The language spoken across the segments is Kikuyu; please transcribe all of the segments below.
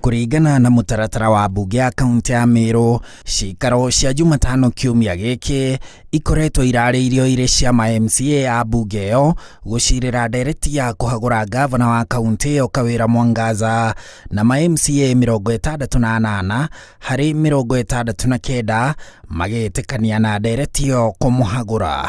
Kũringana na mũtaratara wa mbunge ya kaunti ya Meru, ciikaro cia Jumatano kiumia gĩkĩ ikoretwo irarĩirio irĩ cia ma MCA a mbunge ĩyo gũcirĩra ndereti ya kũhagũra ngavana wa kaunti ĩyo Kawĩra Mwangaza na ma MCA 68 harĩ 69 magĩtĩkania na ndereti ĩyo kũmũhagũra.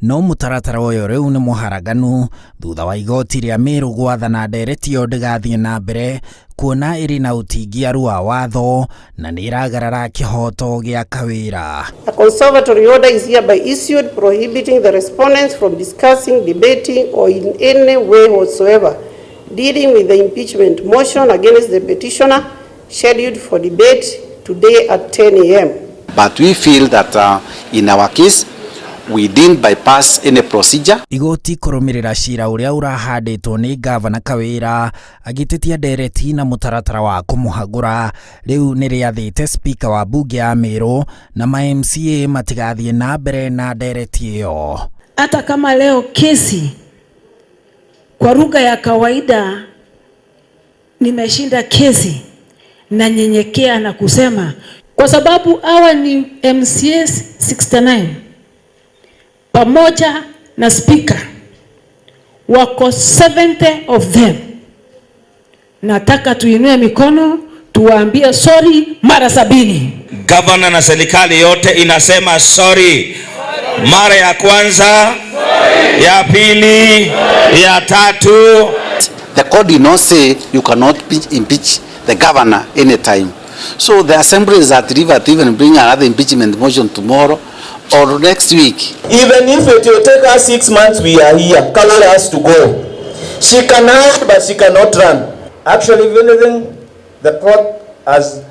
No mũtaratara ũyũ rĩu nĩ mũharaganu thutha wa igoti rĩa Meru gwathana ndereti ĩyo ndĩgathiĩ na mbere kuona ĩrĩ na ũtingiaru wa watho na nĩ ĩragarara kĩhoto gĩa Kawĩra. A conservatory order is hereby issued prohibiting the respondents from discussing, debating, or in any way whatsoever dealing with the impeachment motion against the petitioner scheduled for debate today at 10 a.m. But we feel that in our case, we didn't bypass any procedure. Igoti kũrũmĩrĩra cira ũrĩa ũrahandĩtwo nĩ ngavana Kawĩra agĩtetia ndereti na mũtaratara wa kũmũhagũra rĩu nĩ rĩathĩte spika wa mbunge ya Meru na ma MCA matigathiĩ na mbere na ndereti ĩyo. Hata kama leo kesi kwa lugha ya kawaida nimeshinda kesi na nyenyekea na kusema kwa sababu hawa ni MCAs 69 pamoja na speaker wako 70 of them. Nataka tuinue mikono tuwaambie sorry mara 70. Gavana na serikali yote inasema sorry mara ya kwanza, ya pili, ya tatu. The court did not say you cannot impeach the governor anytime. So the assembly is at liberty to even bring another impeachment motion tomorrow or next week. Even if it will take us 6 months, we are here. Kawira has to go. She can hide, but she cannot run. Actually, if anything, the court has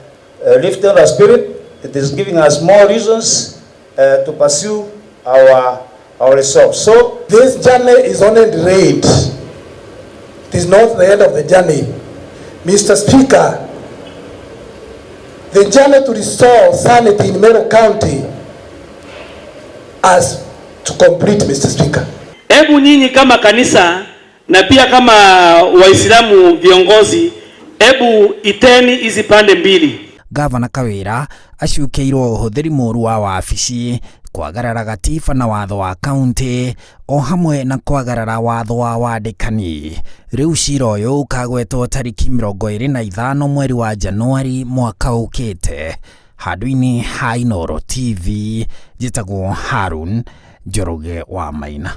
lifted our spirit. It is giving us more reasons to pursue our resolve. So this journey is only delayed. It is not the end of the journey. Mr. Speaker, the journey to restore sanity in Meru County has to complete, Mr. Speaker. Hebu nyinyi kama kanisa na pia kama Waislamu viongozi, hebu iteni hizi pande mbili. Gavana Kawira acukeirwo ũhũthĩri mũru wa wabici, kwagarara gatiba na watho wa kaunti o hamwe na kwagarara watho wa wandĩkani. Rĩu cira ũyũ ũkagwetwo tarĩki 25 mweri wa Januari mwaka ũkĩte. Handũ-inĩ ha Inooro TV, njĩtagwo Harun Njoroge wa Maina.